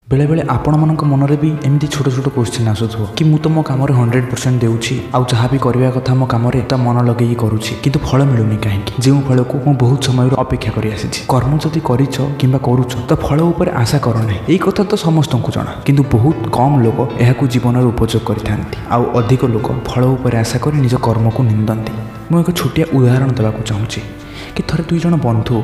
ବେଳେବେଳେ ଆପଣମାନଙ୍କ ମନରେ ବି ଏମିତି ଛୋଟ ଛୋଟ କୋଶ୍ଚିନ୍ ଆସୁଥିବ କି ମୁଁ ତ ମୋ କାମରେ 100% ଦେଉଛି, ଆଉ ଯାହା ବି କରିବା କଥା ମୋ କାମରେ ତା ମନ ଲଗେଇକି କରୁଛି, କିନ୍ତୁ ଫଳ ମିଳୁନି କାହିଁକି, ଯେଉଁ ଫଳକୁ ମୁଁ ବହୁତ ସମୟରୁ ଅପେକ୍ଷା କରି ଆସିଛି। କର୍ମ ଯଦି କରିଛ କିମ୍ବା କରୁଛ ତ ଫଳ ଉପରେ ଆଶା କର ନାହିଁ, ଏଇ କଥା ତ ସମସ୍ତଙ୍କୁ ଜଣା, କିନ୍ତୁ ବହୁତ କମ୍ ଲୋକ ଏହାକୁ ଜୀବନରେ ଉପଯୋଗ କରିଥାନ୍ତି। ଆଉ ଅଧିକ ଲୋକ ଫଳ ଉପରେ ଆଶା କରି ନିଜ କର୍ମକୁ ନିନ୍ଦନ୍ତି। ମୁଁ ଏକ ଛୋଟିଆ ଉଦାହରଣ ଦେବାକୁ ଚାହୁଁଛି କି ଥରେ ଦୁଇ ଜଣ ବନ୍ଧୁ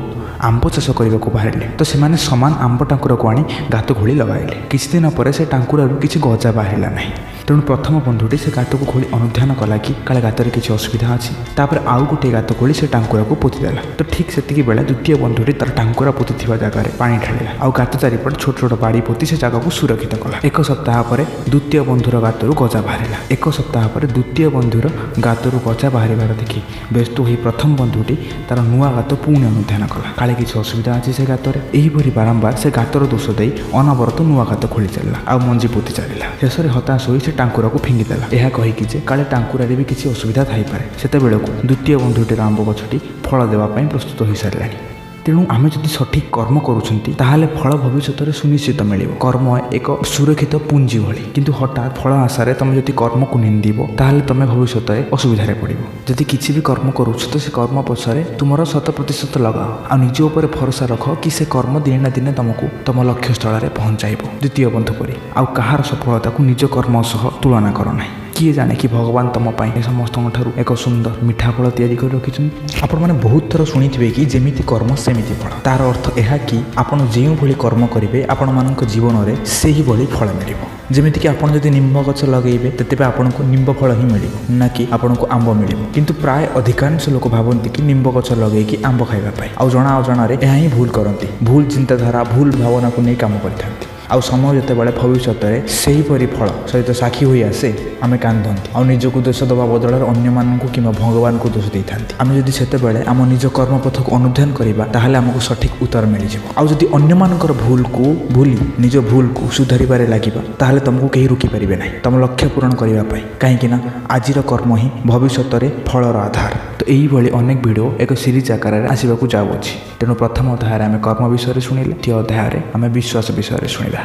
ଆମ୍ବ ଚାଷ କରିବାକୁ ବାହାରିଲେ। ତ ସେମାନେ ସମାନ ଆମ୍ବ ଟାଙ୍କୁରାକୁ ଆଣି ଗାତ ଖୋଳି ଲଗାଇଲେ। କିଛି ଦିନ ପରେ ସେ ଟାଙ୍କୁରାରୁ କିଛି ଗଜା ବାହାରିଲା ନାହିଁ। ତେଣୁ ପ୍ରଥମ ବନ୍ଧୁଟି ସେ ଗାତକୁ ଖୋଳି ଅନୁଧ୍ୟାନ କଲା କି କାଳେ ଗାତରେ କିଛି ଅସୁବିଧା ଅଛି। ତାପରେ ଆଉ ଗୋଟିଏ ଗାତ ଖୋଳି ସେ ଟାଙ୍କୁରାକୁ ପୋତିଦେଲା। ତ ଠିକ୍ ସେତିକି ବେଳେ ଦ୍ୱିତୀୟ ବନ୍ଧୁଟି ତାର ଟାଙ୍କୁରା ପୋତିଥିବା ଜାଗାରେ ପାଣି ଢାଳିଲା ଆଉ ଗାତ ଚାରିପଟେ ଛୋଟ ଛୋଟ ବାଡ଼ି ପୋତି ସେ ଜାଗାକୁ ସୁରକ୍ଷିତ କଲା। ଏକ ସପ୍ତାହ ପରେ ଦ୍ୱିତୀୟ ବନ୍ଧୁର ଗାତରୁ ଗଜା ବାହାରିଲା। ଏକ ସପ୍ତାହ ପରେ ଦ୍ୱିତୀୟ ବନ୍ଧୁର ଗାତରୁ ଗଜା ବାହାରିବାର ଦେଖି ବ୍ୟସ୍ତ ହୋଇ ପ୍ରଥମ ବନ୍ଧୁଟି ତାର ନୂଆ ଗାତ ପୁଣି ଅନୁଧ୍ୟାନ କଲା, କାଳେ କିଛି ଅସୁବିଧା ଅଛି ସେ ଗାତରେ। ଏହିପରି ବାରମ୍ବାର ସେ ଗାତର ଦୋଷ ଦେଇ ଅନବରତ ନୂଆ ଗାତ ଖୋଳି ଚାଲିଲା ଆଉ ମଞ୍ଜି ପୋତି ଚାଲିଲା। ଶେଷରେ ହତାଶ ହୋଇ ସେ ଟାଙ୍କୁରାକୁ ଫିଙ୍ଗିଦେଲା, ଏହା କହିକି ଯେ କାଳେ ଟାଙ୍କୁରାରେ ବି କିଛି ଅସୁବିଧା ଥାଇପାରେ। ସେତେବେଳକୁ ଦ୍ୱିତୀୟ ବନ୍ଧୁଟିର ଆମ୍ବ ଗଛଟି ଫଳ ଦେବା ପାଇଁ ପ୍ରସ୍ତୁତ ହୋଇସାରିଲାଣି। ତେଣୁ ଆମେ ଯଦି ସଠିକ୍ କର୍ମ କରୁଛନ୍ତି ତାହେଲେ ଫଳ ଭବିଷ୍ୟତରେ ସୁନିଶ୍ଚିତ ମିଳିବ। କର୍ମ ଏକ ସୁରକ୍ଷିତ ପୁଞ୍ଜି ଭଳି, କିନ୍ତୁ ହଠାତ୍ ଫଳ ଆଶାରେ ତୁମେ ଯଦି କର୍ମକୁ ନିନ୍ଦିବ ତାହେଲେ ତୁମେ ଭବିଷ୍ୟତରେ ଅସୁବିଧାରେ ପଡ଼ିବ। ଯଦି କିଛି ବି କର୍ମ କରୁଛ ତ ସେ କର୍ମ ପଛରେ ତୁମର 100% ଲଗାଅ ଆଉ ନିଜ ଉପରେ ଭରସା ରଖ କି ସେ କର୍ମ ଦିନେ ନା ଦିନେ ତୁମକୁ ତୁମ ଲକ୍ଷ୍ୟସ୍ଥଳରେ ପହଞ୍ଚାଇବ। ଦ୍ୱିତୀୟ ବନ୍ଧୁ ପରି ଆଉ କାହାର ସଫଳତାକୁ ନିଜ କର୍ମ ସହ ତୁଳନା କର ନାହିଁ। କିଏ ଜାଣେ କି ଭଗବାନ ତୁମ ପାଇଁ ସମସ୍ତଙ୍କ ଠାରୁ ଏକ ସୁନ୍ଦର ମିଠା ଫଳ ତିଆରି କରି ରଖିଛନ୍ତି। ଆପଣମାନେ ବହୁତ ଥର ଶୁଣିଥିବେ କି ଯେମିତି କର୍ମ ସେମିତି ଫଳ। ତାର ଅର୍ଥ ଏହା କି ଆପଣ ଯେଉଁଭଳି କର୍ମ କରିବେ ଆପଣମାନଙ୍କ ଜୀବନରେ ସେହିଭଳି ଫଳ ମିଳିବ। ଯେମିତିକି ଆପଣ ଯଦି ନିମ୍ବ ଗଛ ଲଗାଇବେ ତେବେ ଆପଣଙ୍କୁ ନିମ୍ବ ଫଳ ହିଁ ମିଳିବ, ନା କି ଆପଣଙ୍କୁ ଆମ୍ବ ମିଳିବ। କିନ୍ତୁ ପ୍ରାୟ ଅଧିକାଂଶ ଲୋକ ଭାବନ୍ତି କି ନିମ୍ବ ଗଛ ଲଗେଇକି ଆମ୍ବ ଖାଇବା ପାଇଁ, ଆଉ ଜଣା ଅଜଣାରେ ଏହା ହିଁ ଭୁଲ କରନ୍ତି। ଭୁଲ ଚିନ୍ତାଧାରା, ଭୁଲ ଭାବନାକୁ ନେଇ କାମ କରିଥାନ୍ତି। ଆଉ ସମୟ ଯେତେବେଳେ ଭବିଷ୍ୟତରେ ସେହିପରି ଫଳ ସହିତ ସାକ୍ଷୀ ହୋଇ ଆସେ, ଆମେ କାନ୍ଦନ୍ତି ଆଉ ନିଜକୁ ଦୋଷ ଦେବା ବଦଳରେ ଅନ୍ୟମାନଙ୍କୁ କିମ୍ବା ଭଗବାନଙ୍କୁ ଦୋଷ ଦେଇଥାନ୍ତି। ଆମେ ଯଦି ସେତେବେଳେ ଆମ ନିଜ କର୍ମପଥକୁ ଅନୁଧ୍ୟାନ କରିବା ତାହେଲେ ଆମକୁ ସଠିକ୍ ଉତ୍ତର ମିଳିଯିବ। ଆଉ ଯଦି ଅନ୍ୟମାନଙ୍କର ଭୁଲକୁ ଭୁଲି ନିଜ ଭୁଲକୁ ସୁଧାରିବାରେ ଲାଗିବା ତାହେଲେ ତୁମକୁ କେହି ରୋକିପାରିବେ ନାହିଁ ତୁମ ଲକ୍ଷ୍ୟ ପୂରଣ କରିବା ପାଇଁ। କାହିଁକିନା ଆଜିର କର୍ମ ହିଁ ଭବିଷ୍ୟତରେ ଫଳର ଆଧାର। ତ ଏଇଭଳି ଅନେକ ଭିଡ଼ିଓ ଏକ ସିରିଜ୍ ଆକାରରେ ଆସିବାକୁ ଯାଉଅଛି। ତେଣୁ ପ୍ରଥମ ଅଧ୍ୟାୟରେ ଆମେ କର୍ମ ବିଷୟରେ ଶୁଣିଲେ, ଦ୍ୱିତୀୟ ଅଧ୍ୟାୟରେ ଆମେ ବିଶ୍ୱାସ ବିଷୟରେ ଶୁଣିବା।